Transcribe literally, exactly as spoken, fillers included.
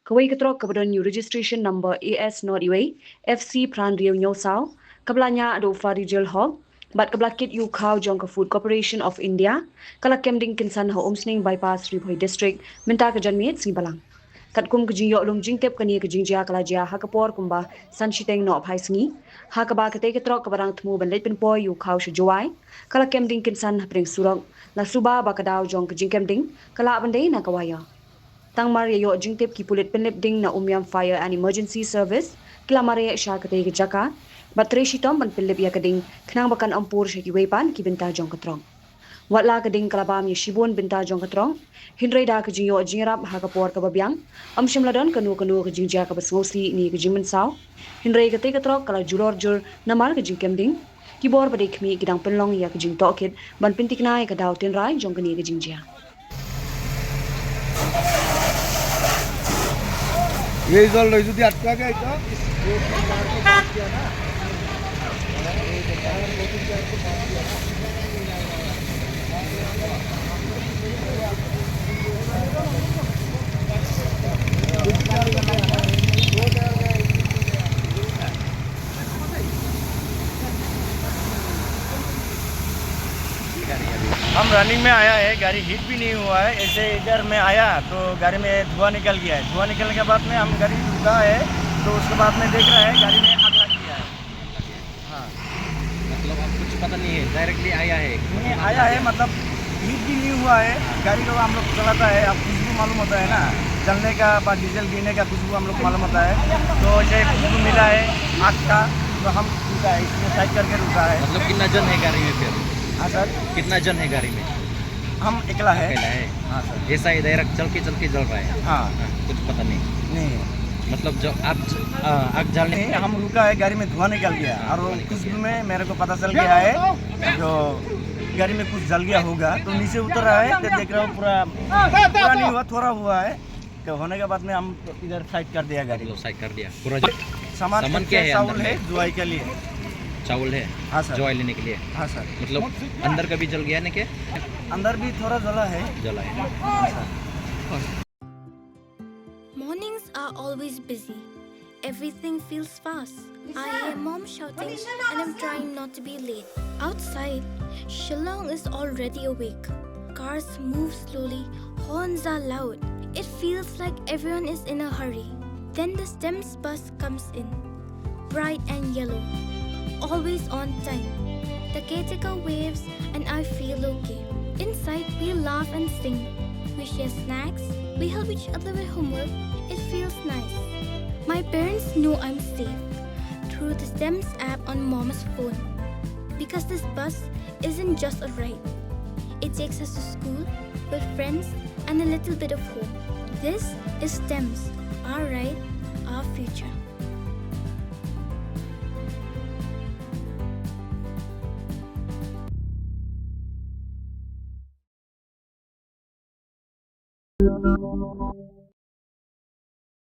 Kawei ka trok kaba don ïa u registration number A S nought wei F C phra hynriew hynñiew saw, kaba la ñiah da u Farijal Haq bad kaba la kit ïa u khaw jong ka Food Corporation of India, ka la kem ding kynsan ha Umsning Bypass, Ri Bhoi District, mynta ka janmiet sngi Balang. Katkum ka jingïoh lum jingtip, kane ka jingjia ka la jia ha ka por kumba san shiteng nohphai sngi, ha kaba katei ka trok kaba rangthmu ban leit pynpoi ïa u khaw sha Jowai, ka la kem ding kynsan hapdeng surok, la suba ba ka daw jong ka jingkem ding ka lah ban dei na ka wire. Tang mar ïa ïoh jingtip, ki pulit pynlip ding na Umiam Fire and Emergency Service ki la mareh sha katei ka jaka bad trei shitom ban pynlip ïa ka ding, khnang ba kan ym pur sha kiwei pat ki bynta jong ka trok. Wat la ka ding ka la bam ïa shibun bynta jong ka trok, hynrei da ka jingïoh jingïarap ha ka por kaba biang, ym shym la don kano kano ka jingjia kaba sngewsih ne ka jingmynsaw. Hynrei katei ka trok ka la julor jur namar ka jingkem ding. Ki bor ba dei khmih ki dang pynlong ïa ka jingtohkit ban pynthikna ïa ka daw tynrai jong kane ka jingjia. এই জল যদি আটকে যায় তো हम रनिंग में आया है, गाड़ी हीट भी नहीं हुआ है। ऐसे इधर में आया तो गाड़ी में धुआं निकल गया है। धुआं निकलने के बाद में हम गाड़ी रुका है, तो उसके बाद में देख रहा है गाड़ी में आग लग गया है। हाँ। मतलब अब कुछ पता नहीं है, डायरेक्टली आया है? नहीं, आया है, मतलब हीट भी नहीं हुआ है। गाड़ी को हम लोग चलाता है, अब खुशबू मालूम होता है ना, जलने का, बाद डीजल गिरने का खुशबू हम लोग मालूम होता है। तो जैसे खुशबू मिला है आग का, तो हम रुका है, इसमें साइड करके रुका है। मतलब कितना जन है गाड़ी में फिर? हाँ सर। कितना जन है गाड़ी में? हम अकेला है। अकेला है। हाँ सर। ऐसा ही डायरेक्ट चल के, चल के जल रहा है। हाँ। हाँ, कुछ पता नहीं। नहीं है। मतलब जो आग, आ, आग जलने नहीं, हम रुका है, गाड़ी में धुआं निकल गया। हाँ, और धुआं निकल खुशबू गया। में मेरे को पता चल गया है जो गाड़ी में कुछ जल गया होगा, तो नीचे उतर आए तो देख रहा हूँ पूरा, पूरा नहीं हुआ, थोड़ा हुआ है। तो होने के बाद में हम इधर साइड कर दिया गाड़ी। मतलब साइड कर दिया पूरा। सामान सामान क्या है चावल अंदर है, में? दवाई के लिए। चावल है? हाँ सर। दवाई लेने के लिए? हाँ सर। मतलब अंदर का भी जल गया ना क्या? अंदर भी थोड़ा जला है। जला है। हाँ सर। Mornings are always busy. Everything feels fast. I hear mom shouting and I'm trying not to be late. Outside, Shillong is already awake. Cars move slowly, horns are loud. It feels like everyone is in a hurry. Then the STEMS bus comes in, bright and yellow, always on time. The caretaker waves and I feel okay. Inside, we laugh and sing. We share snacks. We help each other with homework. It feels nice. My parents know I'm safe through the STEMS app on mom's phone. Because this bus isn't just a ride. It takes us to school, with friends, and a little bit of home. This is STEMS, our ride, our future.